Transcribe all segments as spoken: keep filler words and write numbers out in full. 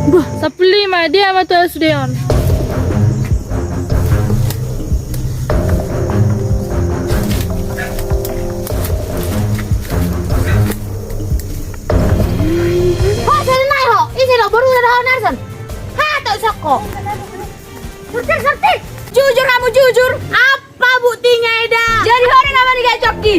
Bah, sampulu lima dia ma tu sude on. Ho, sel nai ho. Ise do boru na ho narson. Ha, tok sokko. Sortir, sortir. Jujur hamu, jujur. Apa buktinya, Eda? Jadi ho do na manigak coki.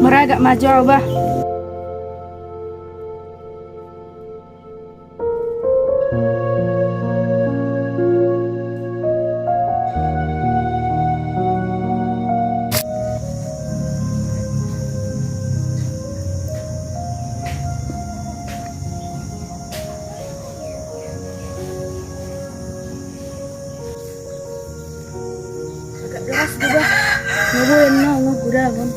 Maragak ma jo au, bah. Agak deras juga. Nggak boleh, no, nggak, udah, Bang.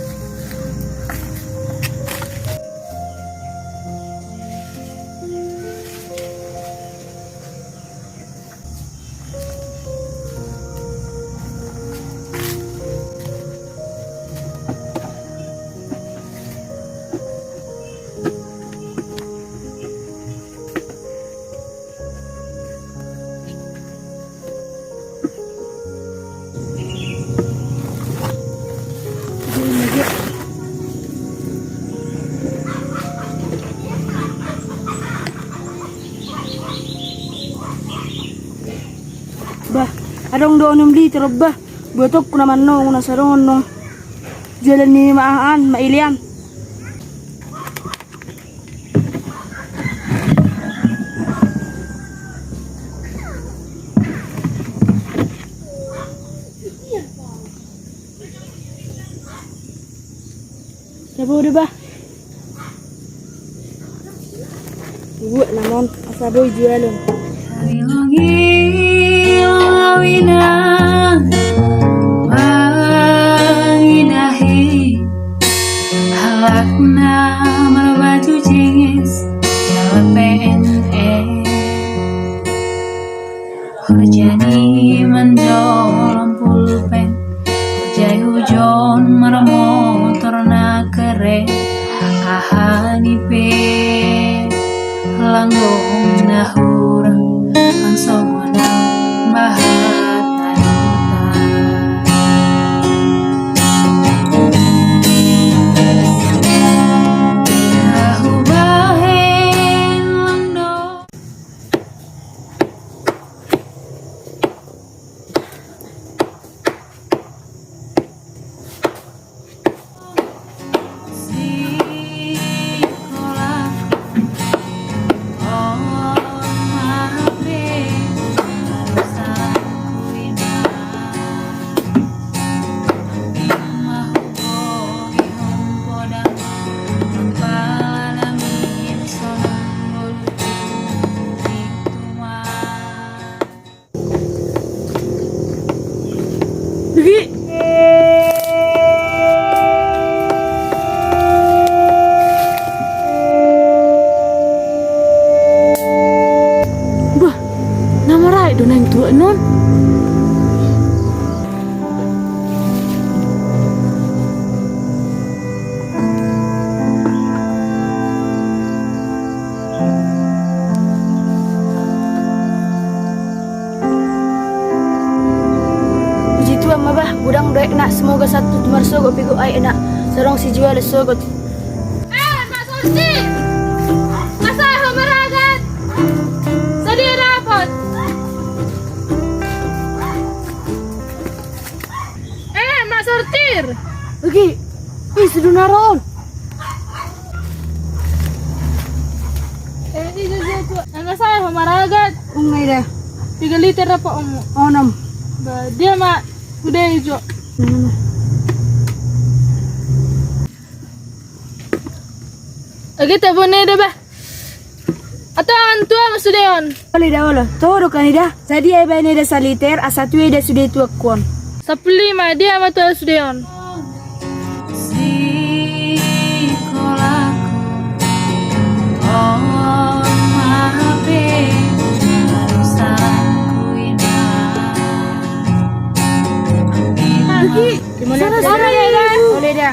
Bah, adong do onom liter, bah. Buat aku na mano, na sarong, no. Jualan ni ma an, ma Ilian. Tabo do, bah. Buat namon, asa boi jualan. Ilong-ilong au inang, mangidahi halak na marbaju jengges, jala P N S. Horja ni manjolom pulpen, horja i hujon marmotor na keren, aha ni pe lang dong na hurang, langsung na bahat na dong. Tahu bahen lang dong. Digi. Bah, na maraek do naeng tuak non. Puji Tuhan ma bah, godang do aekna, semoga sahat tu marsogot pe aekna, sarong si jualan sogot. Eh, Mak Sortir! Asa ho maragat! Sadia dapot! Eh, Mak Sortir! Oke, ih, sudah naron. Eh, ini juga tuh. Anak saya maragat. Ungai dah. Tiga liter apa, Om? Onom. Bah, dia mak udah ijo. Oke, tabo ne dah, bah. Atangan, tua ma sude on. Olo da, olo. Toho do kan eda. Sadia dibaen eda saliter, asa tua eda sude tuangku on? Sampulu lima, dia ma tua sude on. Olo da.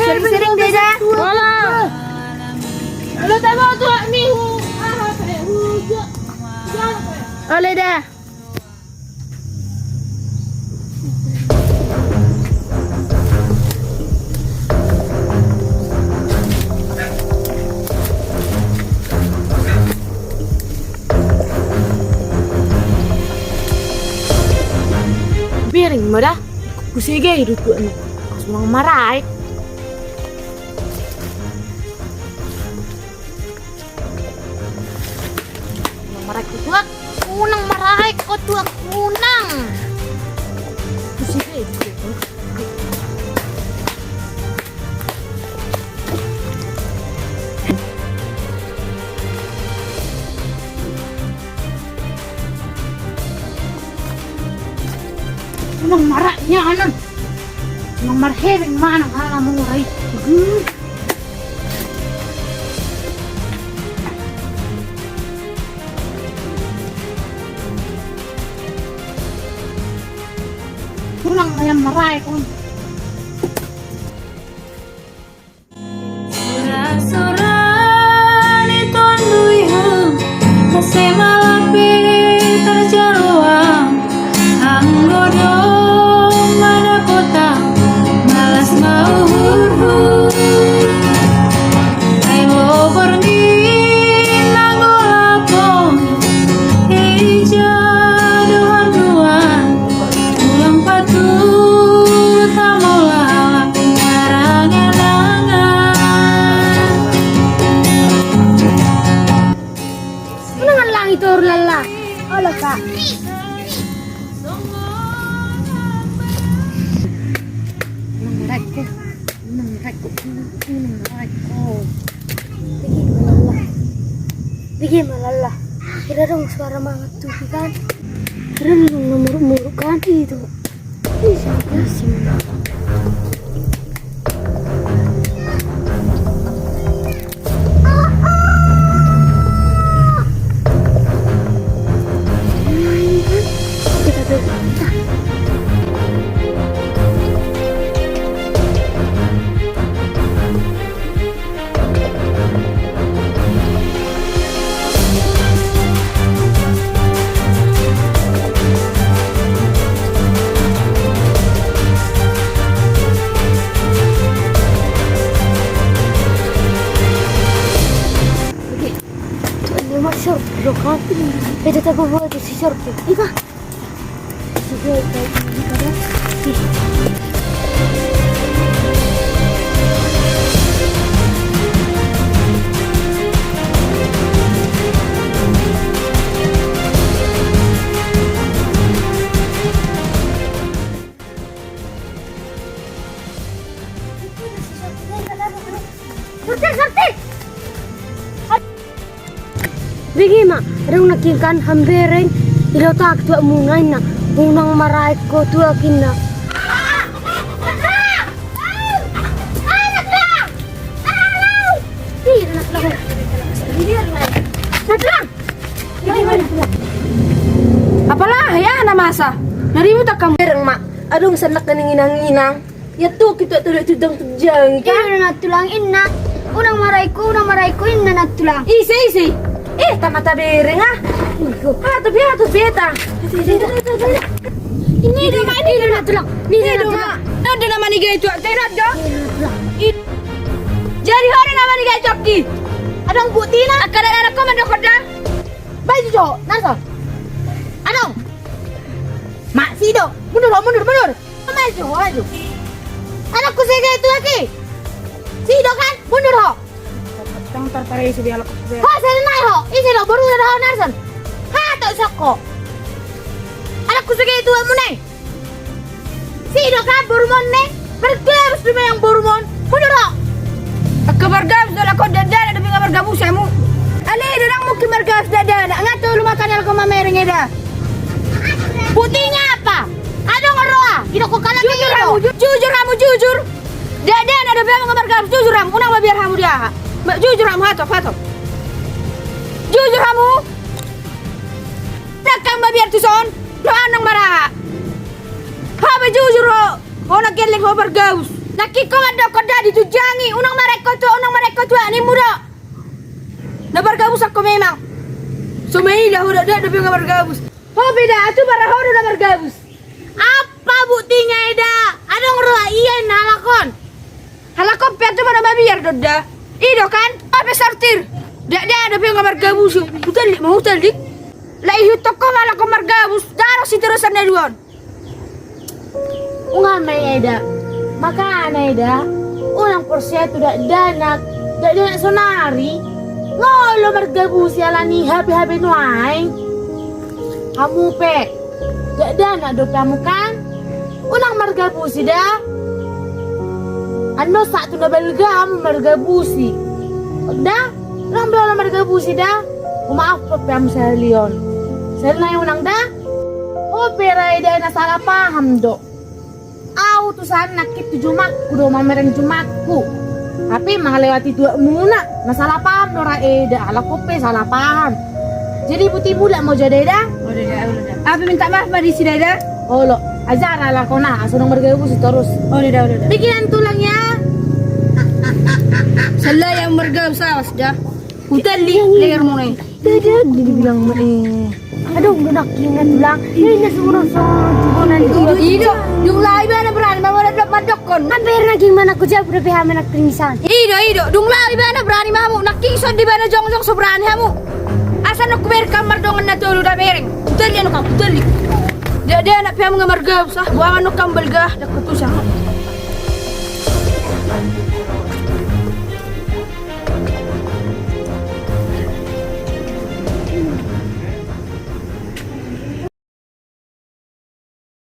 Sering-sering da. Olo. Olo tabo tuak ni hu. Olo da. Bereng ma da. Husegei do tuak ni. Unang maraek. Unang maraek ho tuak. Unang maraek ho tuak. Unang. Husegei do tuak. Unang maraek nian. Unang marhebeng manang ala mora i. Unang ma nian maraek on. Sura-sura ni Tondi Ahu, asa ma lam pe tarjalo au. Anggo domma dapot au, malas ma uhurhu. Ai lobar ni na golap on, ija do haduan. Ulang patut hamu lalap marangan-angan. Unang allangi toru lalla. Olo, Kak. Unang maraek ho. Unang maraek ho. Unang maraek ho. Bege ma lalla. Bege ma lalla. Kira dong suara mangan tupi kan. Kira dong na muruk-muruk kan itu. Ih, siapa sih? Oke. Tuan dia masuk. Loh, kau. Eh, tetap bawa tu si Sorky. Ika. Sorti, sorti! Bege ma, adong nangkin kan hambereng, didok tuak muna inna, unang maraek ho tuak inna. Apala, ya na masa. Na ribut angka hambereng ma. Adong sanak na ninginang-inang. Ia tuak i tuak tu dang tu jang i kan? Ina na tulang inna. Unang maraek ho, unang maraek ho inna na tulang. Ise, ise. Eh, tamata bereng ah. Ah, tu beta, tu beta. Ini do ma, ini do na tulang. Ini do na tulang. Nda na manigai tuak, tena do. Jadi ho do na manigai tuak i. Adong buktina. Angka anak ho mandok ho da. Baen jo, Narson. Adong. Mak, si do. Mundur ho, mundur, mundur. Maju, maju. Anak husegei tuak i. Si do kan, mundur ho. Tang tarpare isi dia lekuk dia. Ho, sini nai ho. Isi do, boru do ho, Narson. Ha, tok sok ho. Anak husegei tuak muna i. Si do kan, boru mon ne. Bergabus do ma nian boru mon. Mundur ho. Angka bergabus do lakon dada, dada binga bergabus ya mu. Ale, dadang mungkin Gas, dakdanak, nga tolu mata ni halak on mamereng, eda. Buktina apa? Adong roha, didok halak i, jujur hamu, ju-, jujur hamu, jujur. Dakdanak dope hamu nga margabus, jujur hamu, unang mabiar hamu di aha. Ma-, jujur hamu, hatop, hatop. Jujur hamu. Ndang hamu mabiar tuson, lo unang maraha. Ho pe jujur ho, ho na gelleng ho margabus. Nangkin ho mandokkon da ditunjangi, unang maraha ingkon tu, unang maraha ingkon tu aha, nimmu do. Na margabus ho memang. So maila ho, dakdanak dope nga margabus. Ho pe da, tu bara ho do na margabus. Apa buktina, eda? Adong roha, ia inna halak on. Halak on pe tu mana mabiar do da. I do kan? Apa sortir? Dakdanak dope nga margabus. Hutalik ma, hutalik. Lae, hutokkon halak on margabus. Daro siterusan na dua on. Unang ma, eda. Makana, eda, unang porsea tu dakdanak. Dakdanak sonari nga olo margabusi alani hape-hape nuaeng. Hamu pe, dakdanak dope hamu kan? Unang margabusi da. Annon sahat tu na balga hamu margabusi. Da, unang be olo margabusi da. Humaafhon pe hamu sahali on. Sahali nai unang da. Ho pe ra, eda, na salah paham do. Au tu san nangkin tu jumangku do mamereng jumangku. Hape mangalewati tuak muna. Na salah paham do ra, eda, halak on pe salah paham. Jadi buti mulak ma jo da, eda. Olo da, olo da. Hape minta maaf ma disi da, eda. Olo, ajar halak on, asa unang margabusi torus. Olo da, olo da. Pikiran tulang ya. Salah yang margabus, awas da. Hutalik leher muna i. Tidak, dibilang ma, eh. Aduh, udah nak ingat ulang. Ini semua soal turunan. I do, i do. Dung laho ibana berani ma molo dok mandokkon. Hape ra nangkin ma nangkin jabur dope hamu nangkin i san. I do, i do. Dung laho ibana berani ma hamu. Nangkin songon di ibana jongjong so berani hamu. Asa nunga hubereng hamu mardongan na tolu da bereng. Hutalik annon hamu, hutalik. Dakdanak pe hamu nga margabus, ah. Buangan annon hamu balga, dang hutusi hamu.